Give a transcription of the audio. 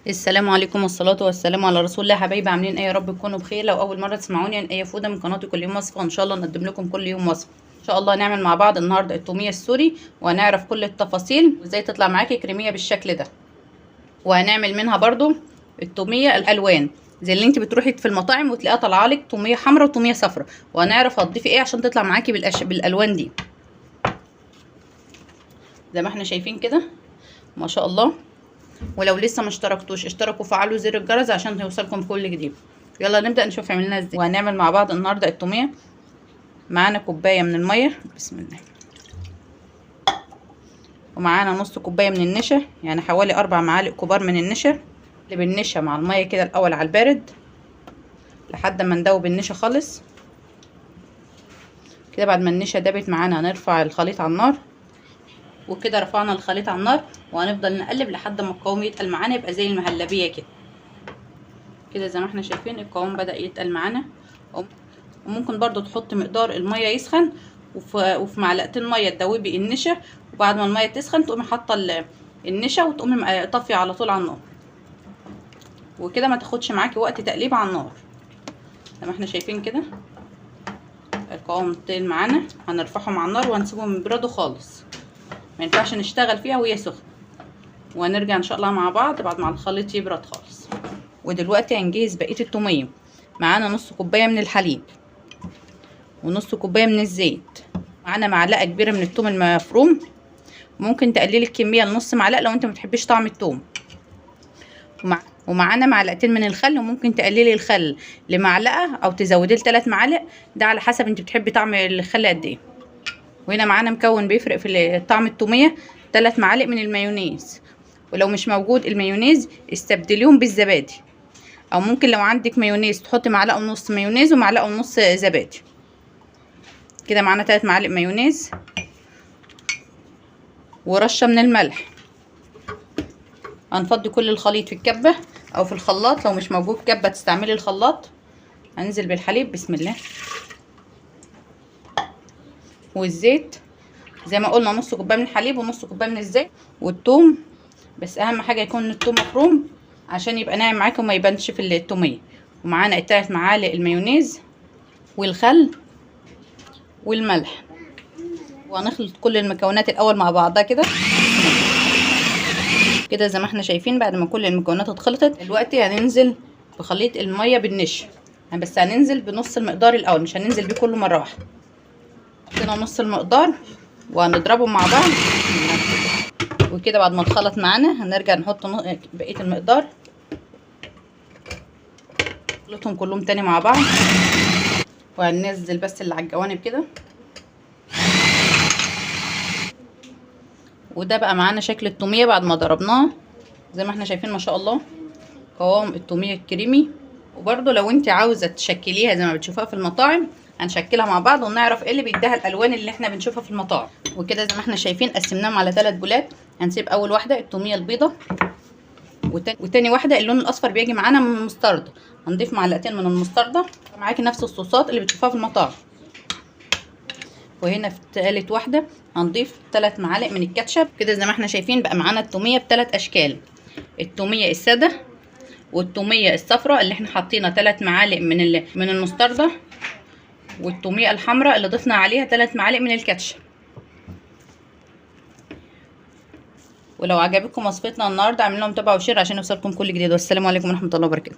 السلام عليكم والصلاة والسلام على رسول الله. حبايبي عاملين ايه؟ يا رب تكونوا بخير. لو اول مرة تسمعوني، انا ايه فوده من قناتي كل يوم وصفه، وان شاء الله نقدم لكم كل يوم وصفه. ان شاء الله نعمل مع بعض النهارده التوميه السوري، وهنعرف كل التفاصيل وازاي تطلع معاكي كريميه بالشكل ده. وهنعمل منها برضو التوميه الالوان زي اللي انت بتروحي في المطاعم وتلاقيها طالعه لك توميه حمراء وتوميه صفراء، وهنعرف هتضيفي ايه عشان تطلع معاكي بالالوان دي زي ما احنا شايفين كده ما شاء الله. ولو لسه ما اشتركتوش اشتركوا وفعلوا زر الجرس عشان يوصلكم كل جديد. يلا نبدا نشوف عملناها ازاي. وهنعمل مع بعض النهارده التوميه. معانا كوباية من المية، بسم الله، ومعانا نص كوباية من النشا، يعني حوالي 4 معالق كبار من النشا. اللي بالنشا مع المية كده الاول على البارد لحد ما ندوب النشا خالص كده. بعد ما النشا دابت معانا هنرفع الخليط على النار، وكده رفعنا الخليط على النار وهنفضل نقلب لحد ما القوام يتقل معانا، يبقى زي المهلبيه كده. كده زي ما احنا شايفين القوام بدأ يتقل معانا. وممكن برضو تحط مقدار المية يسخن، وفي معلقتين مية تدوبي النشا، وبعد ما المية تسخن تقومي حاطه النشا وتقومي طافية على طول على النار، وكده ما تاخدش معاكي وقت تقليب على النار. زي ما احنا شايفين كده القوام تقل معانا، هنرفعهم على النار وهنسيبهم يبردوا خالص، ما ينفعش نشتغل فيها وهي سخنة. وهنرجع ان شاء الله مع بعض بعد ما الخليط يبرد خالص. ودلوقتي هنجهز بقية التوميه. معانا نص كوباية من الحليب، ونص كوباية من الزيت، معانا معلقه كبيرة من الثوم المفروم، ممكن تقللي الكمية لنص معلقه لو انت ما بتحبيش طعم الثوم، ومعانا معلقتين من الخل، وممكن تقللي الخل لمعلقه او تزوديه ل3 معالق، ده على حسب انت بتحبي طعم الخل قد ايه. وهنا معانا مكون بيفرق في طعم التوميه، 3 معالق من المايونيز، ولو مش موجود المايونيز استبدليهم بالزبادي، او ممكن لو عندك مايونيز تحطي معلقه ونص مايونيز ومعلقة ونص زبادي. كده معانا 3 معالق مايونيز ورشه من الملح. هنفضي كل الخليط في الكبه او في الخلاط، لو مش موجود كبه تستعملي الخلاط. هننزل بالحليب، بسم الله، والزيت زي ما قلنا نص كوباية من الحليب ونص كوباية من الزيت والثوم، بس اهم حاجة يكون الثوم مفروم عشان يبقى ناعم معاكم وما يبانش في التوميه. ومعانا 3 معالق المايونيز والخل والملح، وهنخلط كل المكونات الاول مع بعضها كده كده زي ما احنا شايفين. بعد ما كل المكونات اتخلطت دلوقتي هننزل بخليط المية بالنشا، بس هننزل بنص المقدار الاول، مش هننزل بيه كله مرة واحدة. حطينا نص المقدار وهنضربه مع بعض، وكده بعد ما اتخلط معانا هنرجع نحط بقية المقدار، نخلطهم كلهم تاني مع بعض، وهننزل بس اللي على الجوانب كده. وده بقى معانا شكل التوميه بعد ما ضربناه زي ما احنا شايفين ما شاء الله، قوام التوميه الكريمي. وبرده لو انت عاوزه تشكليها زي ما بتشوفها في المطاعم هنشكلها مع بعض ونعرف ايه اللي بيديها الالوان اللي احنا بنشوفها في المطاعم. وكده زي ما احنا شايفين قسمناهم على 3 بولات. هنسيب اول واحدة التوميه البيضة، وتاني واحدة اللون الاصفر بيجي معانا من المستردة، هنضيف معلقتين من المستردة، معاكي نفس الصوصات اللي بتشوفها في المطاعم. وهنا في تالت واحدة هنضيف 3 معالق من الكاتشب. كده زي ما احنا شايفين بقى معانا التوميه ب3 اشكال، التوميه السادة والتوميه الصفراء اللي احنا حطينا 3 معالق من المستردة، والتوميه الحمراء اللي ضفنا عليها 3 معالق من الكاتشب. ولو عجبتكم وصفتنا النهارده اعملوا لهم متابعه و share عشان يوصلكم كل جديد. والسلام عليكم ورحمة الله وبركاته.